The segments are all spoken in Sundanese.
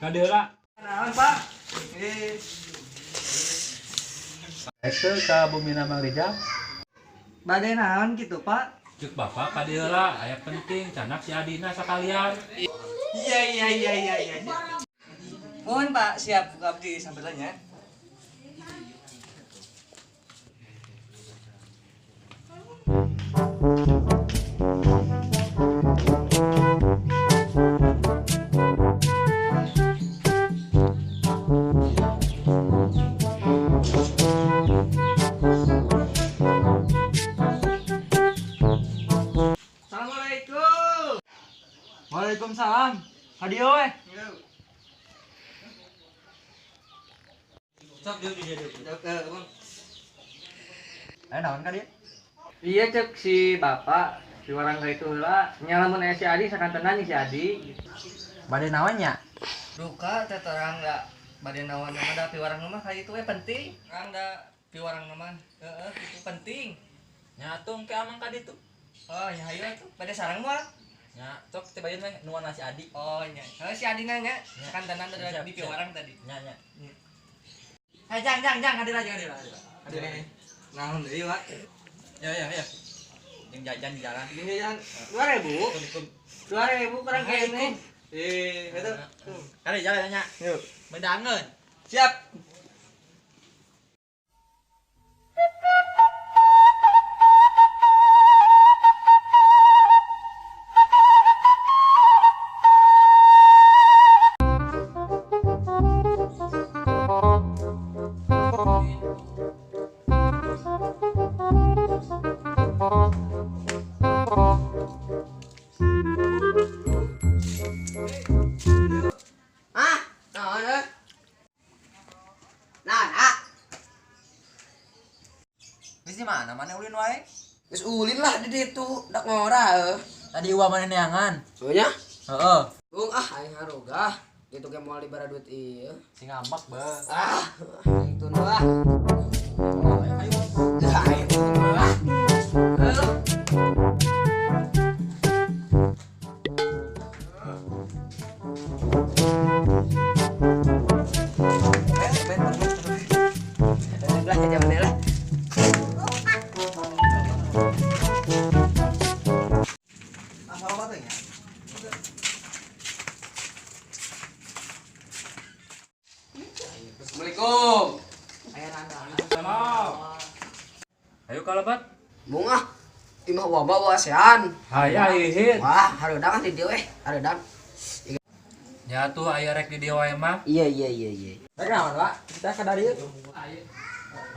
Ka dieu heula. Naon, Pak? Itu ka bumina Mang Rijal. Bade naon gitu, Pak? Cek bapak ka dieu heula, aya penting canak si Adina sakalian. Iya. Mohon, Pak, siap buka abdi sampelan ya. Assalamualaikum. Waalaikumsalam. Hadio we. Sok dieu dieu dieu. Ayo naon ka dieu? Iya cek si bapak si orang ka itu heula nya lamun aya si Adi sakantenan si Adi. Bade naon nya? Duka teh terang da bade naon mah da piwarang mah ka itu we penting. Terang da piwarang mah heeh itu penting. Nya atuh engke amang ka ditu. Oh nya hayu atuh bade sareng moal. Nya cok teh bayeun we nuan si Adi. Oh nya. Heuh si Adi nanya sakantenan da di piwarang tadi. Nya nya. Eh jang jang jang hadir aja hadir hadir. Hadir ini. Naon deui, Pak? Ya ya ya. Jeung jajan di jalan. Jeung jajan 2000. 2000 kurang kene. Itu. Kali jalan nya. Yuk. Medangeun. Siap. Ah, naon euy? Naon, ah? Geus di mana? Mana ulin wae? Geus ulin lah di ditu, dak ngora euy. Tadi uang mana neangan? Oh nya? Heeh. Bung ah aing harogah. Ditu ge moal dibara duit ieu. Sing ngambek be. Ah, aing tun ah. Oh, ayo. Aing tun ah. Heuh. Lah, jaman lah. Assalamualaikum. Salam. Ayo kalabat. Bunga, imah wabah wa ASEAN. Hayah hihit. Wah, hareudang di dieu eh, hareudang. Nya tuh aya rek di dieu wae mah. Iya. Rek naon, Pak? Kita ka dieu.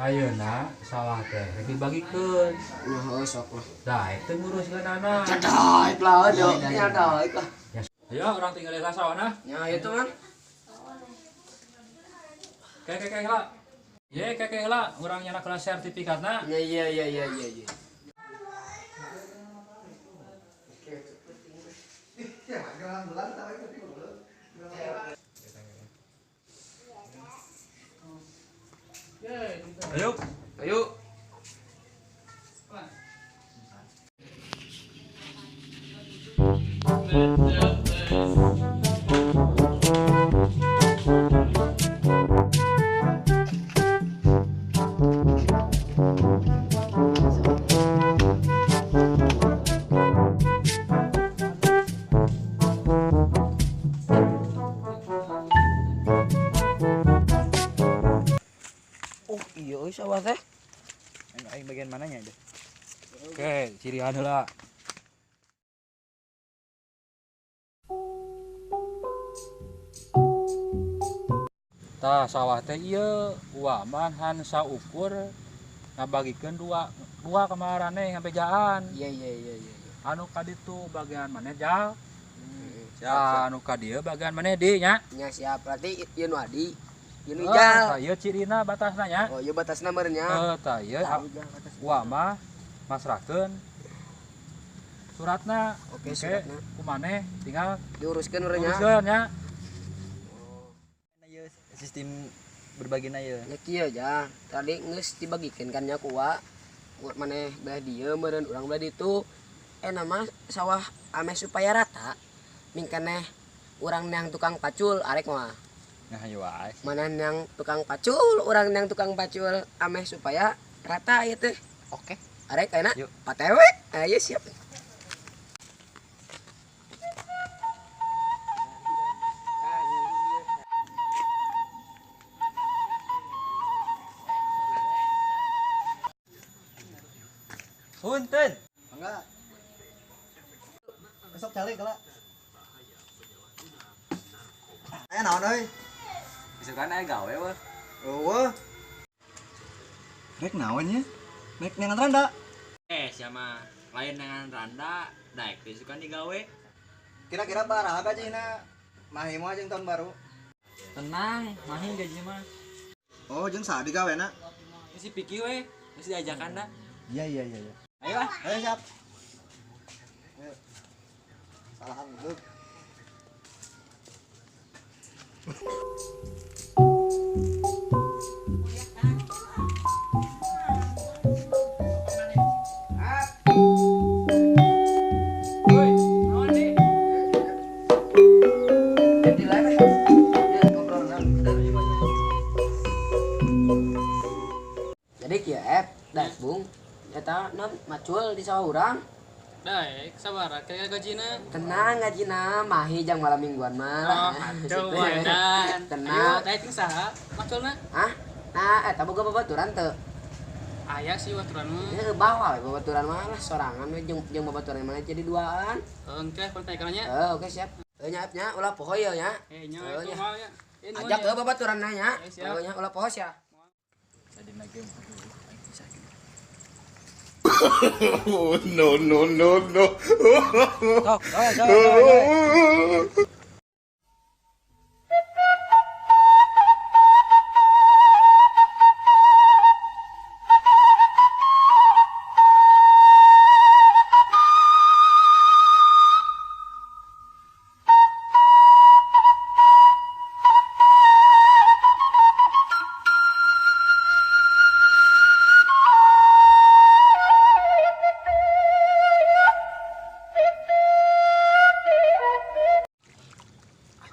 Ayeuna sawah teh rek dibagikeun. Nah, heuh sok lah. Dah itu nguruskeun anak. Cadaik lah, aduh. Cadaik lah. Ayo orang tinggal di sawahna. Ya itu kan. Kek kek lah. Ye kek kek lah, urang nyanak kelas sertifikatna. Iya. Ayo. Ayo. Oh iya euy sawah teh. Aing bagian mananya itu? Oke, cirian heula. Tah sawah teh ieu uwa mah han saukur ngabagikeun dua kemaraneh ngabejaan. Iya. Anu ka ditu bagian maneh jal. Siap. Anu ka dieu bagian maneh di nya. Nya siap berarti ieu nu Adi. Ieu nu Oh, Ijal. tah ieu cirina batasna nya. Oh, ieu batasna meureun nya. Heuh, tah ieu Tah, Ijal batasna. uwa mah masrahkeun suratna. Oke, suratna. Ku maneh tinggal Diuruskeun meureun nya. uruskeun nya. Ieu sistem berbagina ieu. Ya kieu ja. Tadi geus dibagikeun kan nya ku wa. Ku maneh belah dieu meureun urang belah ditu. Nama sawah ameh supaya rata. Mingkeneh urang nang tukang pacul arek mah. Nah ayo wae. Mana nang tukang pacul, urang nang tukang pacul ameh supaya rata ieu teh. Oke. Arek ayeuna patewe. Ayo siap. Punten. Enggak. Besok calik lah. Aya naon euy? Isukan aya gawe weh. Eueuh. Rek naon nya? Rek neangan randa. Siapa lain dengan randa, daek isukan digawe. Kira-kira baraha gajina? Mahi mah jeung tahun baru. Tenang, mahi gaji mah. Oh, jeung saha digawena? Si Piki we, geus diajakan da. Iya. Ayo ah. Ayo siap. Ayo. Salahan dulu. Woi, naon di? Jadi live. Ya, ngobrol lah. Jadi kieu app daek bung. Eta non macul di sawah urang. Daek, sabar, kira-kira gajina. Tenang gajina, mahi jang malam mingguan mah. Oh, aduh, edan. Tenang. Ayo, daek ting saha? Maculna? Hah? Nah, eta boga babaturan teu. Aya sih baturan mah. Heuh, bawa we babaturan mah lah sorangan we jeung jeung babaturan mah jadi duaan. Engke kontak nya. Heuh, oke siap. Heuh nya nya ulah poho ye nya. Eh, nya itu mah nya. Ajak ke babaturan nya. Siap. Heuh nya ulah poho sia. Tadi lagi Oh, no, no, no, no. Sok, sok.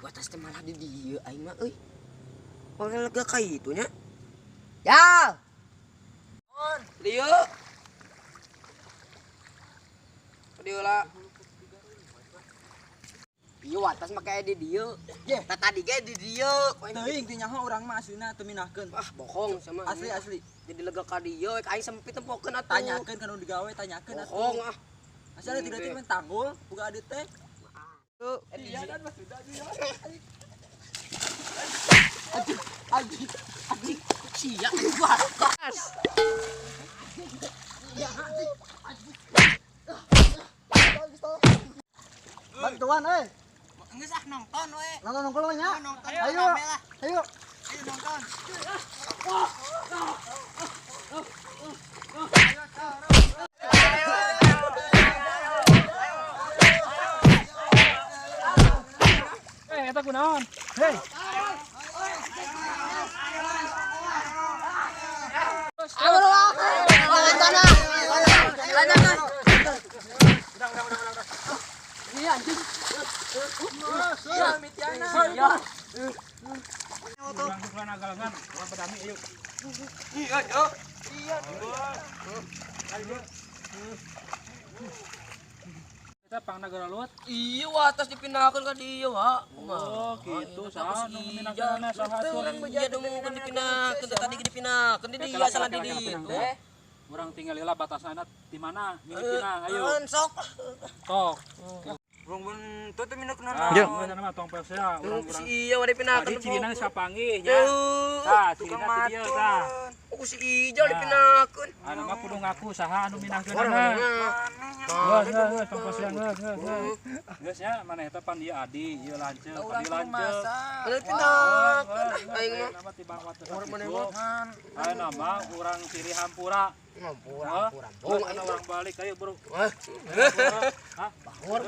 Atas teh malah di dieu aing mah euy. Orang lega ka itu nya. Ya. On, dieu. Dieu lah. Ieu atas make di dieu. Ye. Tah tadi ge di dieu. Teuing teu nyaho urang mah aslina teu minahkeun. Ah, bohong sama. Asli asli. Jadi lega ka dieu aing sempit tempokeun atuh. Tanyakeun ka nu digawe, tanyakeun atuh. Bohong ah. Asal tidak teh tanggul, buka adit teh. Iya kan mas sudah dia. Aduh, aduh, aduh, sia gua. Bantuan euy. Geus ah nonton we. Nonton nongkrong nya. Nonton. Ayo. Ayo. Ayo nonton. Eta kunaon? Hei. Kita pang nagara luat. Iya, atas dipindahkan ke dia, Wak. Oh, gitu. Saha nu minahkeunna saha tuh. Iya, dong mungkin dipindahkan tadi dipindahkan di dia salah di dia. Urang tinggal heula batasna di mana? Mimitina, ayo. Sok. Tok. Urang teu teu minahkeun Iya, mah tong pesea urang-urang. Iya, udah dipindahkan. Tadi cirina sapanggih nya. Tah, cirina ti dieu tah. Aku si Ijal dipindahkan. Anu mah kudu ngaku saha anu minahkeunna. Geus, geus, tong pesea geus, geus. Geus nya maneh eta pan ieu adi, ieu lanceuk, adi lanceuk. Udah dipindahkan. Aing mah. Nama tibang waktu sakitu. Ayeuna nama urang silih hampura. Hampura, hampura. Bung, anu urang balik ayo, Bro. Wah. Hah? Bahur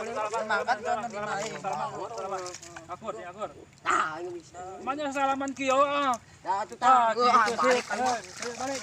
Makan kan di main. Akur, ya akur. Tah, aing bisa. Manya salaman kieu ah. Dah atuh tah. Tah, gitu Balik sih. Balik.